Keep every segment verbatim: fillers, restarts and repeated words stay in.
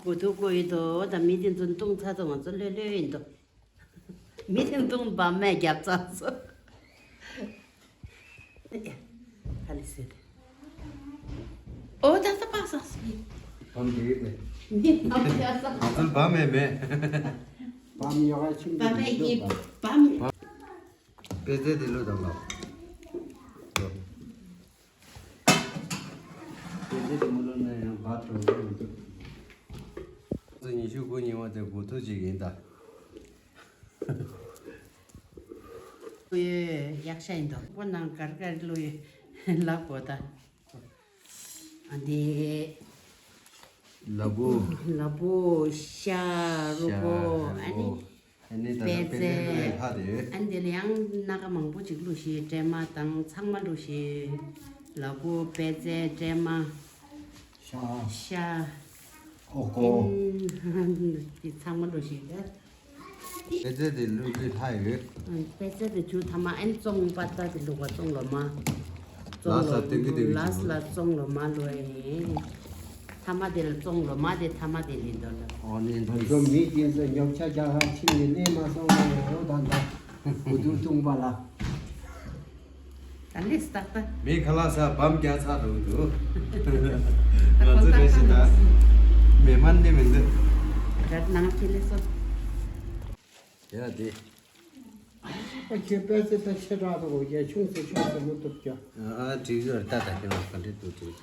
དགུ་ཐུག་བསྐོལ་ཡིན་དོ། ད་མི་དེ་ཚོ་བཏུང་ཚར་ཚོ་ང་ཚོ་ལྷོད་ལྷོད་ཡིན་དོ། མི་དེ་བཏུང་བམ་མེད་རྒྱབ་ཚར་ཚོ། ཁ་ལི་སེ། ཨོ་ད་ད་པ་སང་སི། བམ་དེ་ཡོད་པས། མི་བམ་ཡོད་སང་། ང་ཚོར་བམ་མེད་མེད། བམ་ཡོད་ཁ་ཆུང་བམ་མེད་ཡིན་བམ། པད་ཚལ་དེ་ལོ་དང་ལོ། དེ་འདྲ་དེ་མོ་ལོ་ན་ཡང་བར་དུ་འགྲོ་མི་འདུག་ཉི་ཤུ་དགུ་ཉིན་བ་དེ་དགུ་ཐུག་ཅིག་ཡིན་ད། ཡོད་ཡག་ཤ་ཡིན་འདུག་པོ་ནང་གར་གར་ལོ་ཡོད་ལག་པོ་ད། ཨ་འདི། ལ་བུ། ལ་བུ་ཤ་རུ་བོ་ཨ་ནི། ཨ་ནི་ད་ལྟ་པད་ཚལ་ལོའི་ལྷ་དེ། ཨ་ནི་དེ་ལ་ཡང་སྣ་ཁ་མང་པོ་ཅིག་བླུགས་ཤིག་སྲན་མ་དང་ཚང་མ་བླུགས་ཤིག་ལ་བུ་པད་ཚལ་སྲན་མ། ཤ། ཤ། ཨོ་ཀོ། ཨིན། དེ་ཚང་མ་བླུགས་ཤིག་པད་ཚལ་དེ་ལོའི་ལྷ་ཡོད། པད་ཚལ་དེ་ཆུ་ཐ་མ་ཨན་བཙོང་པ་ད་དེ་བླུགས་པ་བཙོང་ལོ་མ། ལ་ས་སྟོན་གི་སྟོན་གི་ལ་ས་ལ་བཙོང་ལོ་མ་ལོ་ཨེ། ཐ་མ་དེ་ལ་བཙོང་ལོ་མ་དེ་ཐ་མ་དེ་ལིན་དོ་ལ། ཨོ་ནི་ད་ཚོ་མི་དེ་ཚོ་ཉོ་ཆ་རྒྱག་ཧ་ཕྱིན་ནས་གནས་མ་སོང་ལ་ཡོད་ད་ད། དགུ་ཐུག་བཏུང་པ་ལ། ད་ལེས་ཏག་ཏག་མི་ཁ་ལག་ས་བམ་རྒྱག་ཚར་འགྲོ་གི་འདུག་ང་ཚོ་རེ་ཞིག་ད་མེ་མ་ནི་མི་འདུག་ད་ནང་ཁྱེར་ལེ་སོ། ཡ་དེ། ཨ་ཁྱེད་པད་ཚལ་ད་ཆེ་དྲག་ཏུ་གོ་རྒྱ་ཆུང་ཚེ་ཆུང་ཚེ་མུ་ཐུབ་ཀྱ། ཨ་དྲིག་ཡོད་ད་ད་ཁྱེད་རང་ག་འདྲེ་འདུག་དྲིག་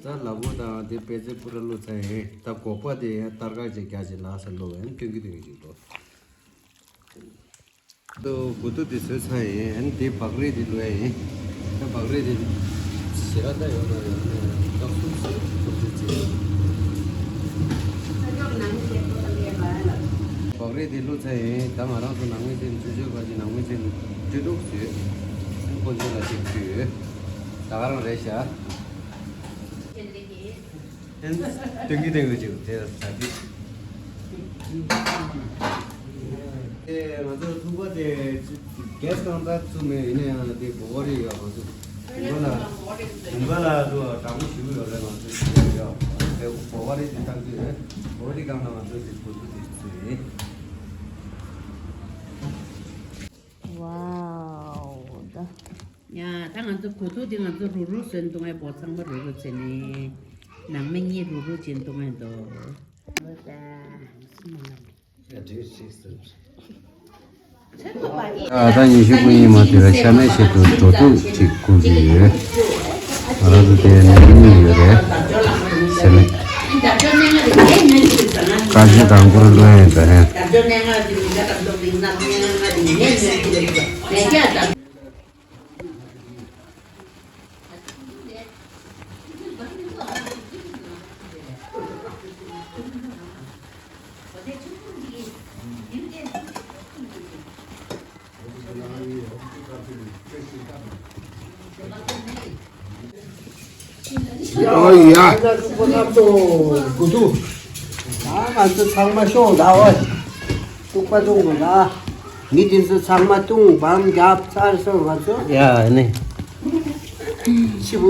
ད་ལ་བོ་དང་དེ་པད་ཚལ་པུ་ར་བླུགས་ཚར་ཡིན། ད་སྒོག་པ་དེ་ཡང་ཏར་ཀ་ཅིག་རྒྱག་ཅིག་ལག་ས་བླུགས་ཡང་སྟོན་གི་སྟོན་གི་ཅིག་འགྲོ། ད་དགུ་ཐུག་དེ་བཟོས་ཚར་ཡིན། ཨ་ནི་དེ་བག་རིལ་དེ་བླུགས་ཡ་ཡིན། ད་བག་རིལ་དེ་ཞེ་དྲག་ད་ཡོད་མ་རེད། ད་སུམ་སུམ་སུམ་ཅིག་བྱས། བག་རིལ་དེ་བླུགས་ཚར་ཡིན། ད་ང་རང་ཚོ་ནང་མི་ཚོས་ཆུ་ཆུ་བ་ཅིག་ནང་མི་ཚོས་བཀྲུ་འདུག་བཟོས། ཁོ་ཚོ་ལ་ཅིག་བཀྲུས། ད་ག་རང་རེད་ཤག་སྟོན་གི་སྟོན་གི་ཅིག་དེ་ད་དེ། དེ་ང་ཚོ་ཐུག་པ་དེ་གེ་སི་གང་ལྟར་བཙུགས་མེད། ཡིན་ན་ཡང་དེ་བོ་བ་རི་ཡོད་ང་ཚོ་དགུན་ཁ་ལ་དགུན་ཁ་ལ་དུ་དྲང་པོ་ཞིག་ཡོད་རེད། ང་ཚོ་ཡོད་དེ་བོ་བ་རི་དེ་བཏང་གི་རེད། བོ་བ་རི་གང་ལ་ང་ཚོ་དེ་བོ་ཚོ་དེ་བཙུགས་ཡིན། ཝའོ་ད། ཡ་ད་ང་ཚོ་གོ་ཐུག་དེ་ང་ཚོ་རུ་རུ་བཟོས་འདུག་ངའི་བོ་ཚང་མ་རུ་རུ་བྱས་ནས་ནང་མི་གཉིས་རུ་རུ་བྱས་འདུག་ངའི་འདུག་ཨ་ད་ཉི་ཤུ་དགུ་ཉིན་མ་དེ་ལ་ཤ་མེད་ཆེད་དུ་འགྲོ་དུས་ཅིག་བསྐུར་གྱི་ཡོད། ང་རང་ཚོ་དེ་ནས་གཉིས་ཡོད་རེད། ཤ་མེད། ཀ་ཤི་དང་པོར་ལོན་ཡོད་པ་རེད། ཨོ་ཡ། དགུ་ཐུག་ད་ང་ཚོ་ཚང་མ་ཤོག་ད་ཨོ། དཀྲུག་པ་བཏུང་དགོས་ད། མི་དེ་ཚོ་ཚང་མ་བཏུང་བམ་རྒྱབ་ཚར་སོང་ང་ཚོ། ཡ་ནི། ཤི་བོ།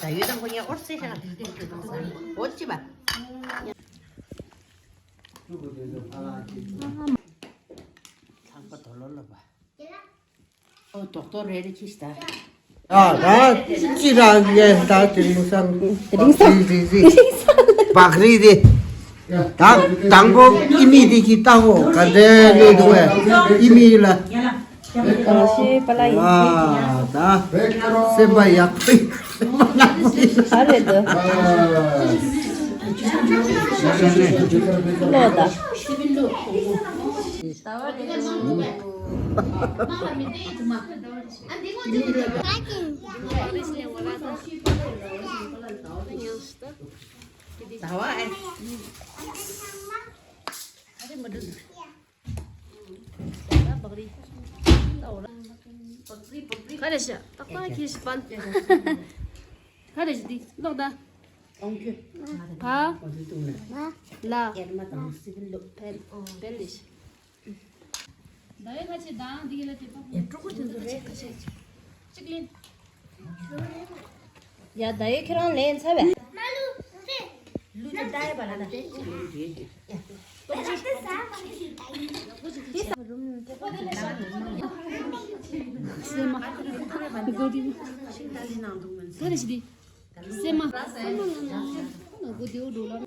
ད་ཡོད་དང་ཁོ་ཉལ་ཨོར་སེ་ཤ་ཨོ་ཅི་བ། ལྷག་པ་དོ་ལོ་ལོ་བ། ཨོ་དོག་དོག་རེ་རེ་ཁྱི་ཤི་ད། ད་ད་ཅི་ར་ཡེ་ད་དེ་རིང་སང་དེ་རིང་སང་དེ་དེ་བག་རིལ་དེ། ད་དང་པོ་ཨི་མི་དེ་ཅི་ལྟ་བོ་ག་འདྲ་ནས་འདུག་ཨི་མི་ལ། ཨ་ད་སེམས་པ་ཡག་པོ་ཨ་རེད་དོ། ལོ་ད། ག་རེ་ཤ་ཏག་ཏག་ཁྱེར་ཤི་པན། ག་རེ་ཤི་འདི་ལོག་ད། ཨོང་ཁྱོད། ཕ། ལ། ཕལ། ཕལ་ལེ་ཤི། ཨེ་ཁ་ཆེ་དང་འདི་ལ་དེ་པ། ཡ་ཀྲུ་གུ་དེ་ཚོ་རེད་ཁ་ཆེ། གཅིག་ལེན། ཡ་ད་ཡོད་ཁྱེད་རང་ལེན་ཚར་བས། ལུ་ཅི་ལྟ་ཡ་བ་ལ་ན། སེ་མ། གོ་དི། ད་རེ་ཞི་དི། སེ་མ། སེ་མ་ལ་ན། གོ་དི་འོ་འགྲོ་ལ།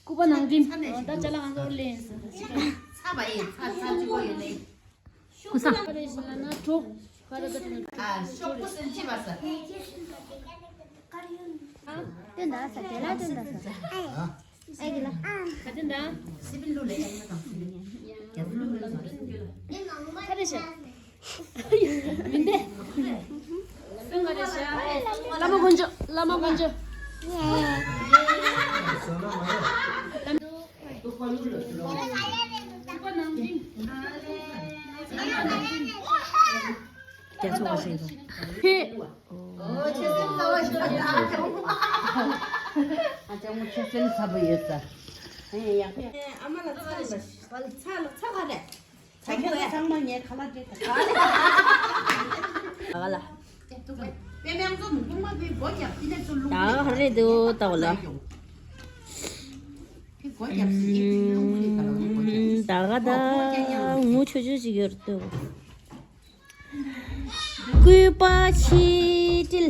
སྐུ་པ་ནང་འགྲིམ། ད་ཅ་ལག་ང་ཚོ་ལེན། ཚ་བ་ཡིན། ཚ་ཚ་གཅིག་པོ་ཡོད་ལེ། ཀུ་ས། ཨ་ཤོག་པོ་སེམས་ཅི་བ་ས། སྟོན་ད་ས། དེ་ལ་སྟོན་ད་ས། ཨེ་གི་ལ། ག་དེ་འདྲ། སི་པིན་ལུ་ལེ། ཁ་རེ་ཤ། མིན་ཏེ། བླ་མ་དཀོན་མཆོག་བླ་མ་དཀོན་མཆོག་རྒྱ་མཚོ་བ་ཞིག་ཧེ། ཨ་ཅག་མོ་ཁྱེད་སེམས་ཚ་པོ་ཡོད་ས། ཨ་མ་ལ་ཚ་ལ་ཚ་ལ་ཚ་ག་རེད། ཚ་ཁྱོད་ཚང་མ་ངའི་ཁ་ལག་སྤྲད་ད། ག་ལ། པེ་མེང་ཚོ་ནུ་ཕུང་མ་པའི་སྒོ་རྒྱབ་ཀྱི་ནས་ཚུར་ལུག་ད་ག་རེད་འདུག་ལྟ་བ་ལ། ཕི་སྒོ་རྒྱབ་སི་ཡི་ཕི་ལུག་མུ་ནི་ག་ལ་ནི་སྒོ་རྒྱབ། ད་ག་ད་ངུ་ཆུ་ཆུ་ཅིག་ཡོད་འདུག་སྐུད་པ་ཆིལ་ཏིལ།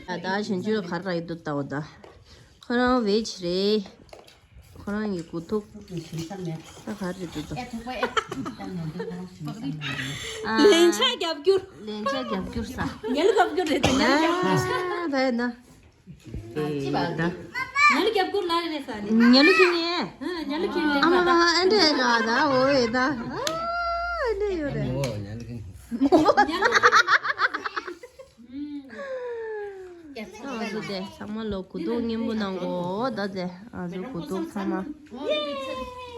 ད་ད་གཞན་ཆུ་གར་ར་ཡོད་འདུག་ལྟ་བ་ད། ཁོ་རང་བེ་ཇི་རེད། ཁོ་རང་གི་དགུ་ཐུག་ད་ག་རེ་འདུག་ད། ལན་ཆགས་རྒྱབ་སྐྱུར། ལན་ཆགས་རྒྱབ་སྐྱུར་ས། ཉལ་རྒྱབ་སྐྱུར་རེད་དེ། ཉལ་རྒྱབ་སྐྱུར་ས། ད་ཡིན་ན། ད། ཉལ་རྒྱབ་སྐྱུར་ལ་རེད་ས་ནི། ཉལ་ལུ་ཁྱི་ངས། ཉལ་ལུ་ཁྱི་ལེན་ཨ་མ་པ་ད། ཨ་འདྲས་ག་ད་འོ་ཡེ་ད། ཨ་འདྲས་ཡོད་རེད། ཉལ་ལུ་ཁྱི། ང་ཚོ་དེ་ཚང་མ་ལོ་གུ་དོག་མཉམ་པོ་གནང་གོ་ད་དེ་ང་ཚོ་གུ་དོག་ཚང་མ།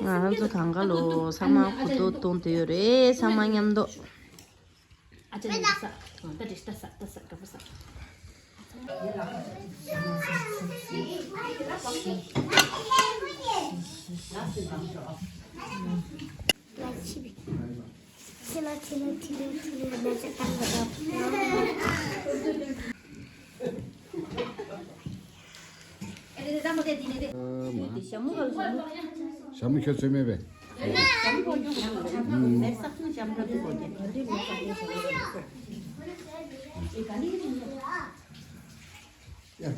ང་རང་ཚོ་གང་ག་ལོ་ཚང་མ་གུ་དོག་གཏོང་དེ་ཡོད་རེད་ཚང་མ་མཉམ་དུ། ཨ་ཅག་ནི་ས། ད་དྲི་ད་ས་ད་ས་ག་པ་ས། ཞྭ་མོ་ཁྱོད་ཚོད་མེད་པས། ཨ་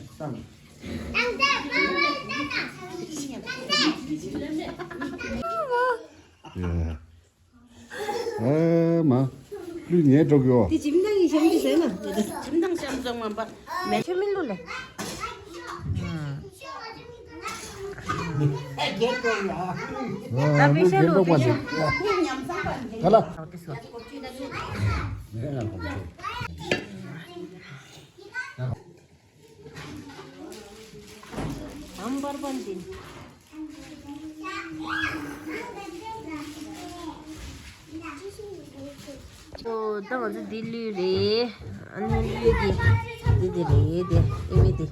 མ། ལུས་ངལ་འགྲོ་གི་ཡོད། དེ་ཇིམ་དང་གི་ཞབས་འདི་ཟེར་ན། ཇིམ་དང་ཞབས་བཟང་མ་པ། མེ་ཆུ་མི་ལུ་ལེ། ཨ་ལུས་ངལ་འགྲོ་མ་འདི། ག་ལ། ཨམ་པར་པན་ཏིན། ཨོ་ད་ང་ཚོ་འདི་ལུས་རེད། ཨ་ནི་ལུས་ཀྱི་འདི་འདི་རེད་དེ་ཨེ་མི་འདི།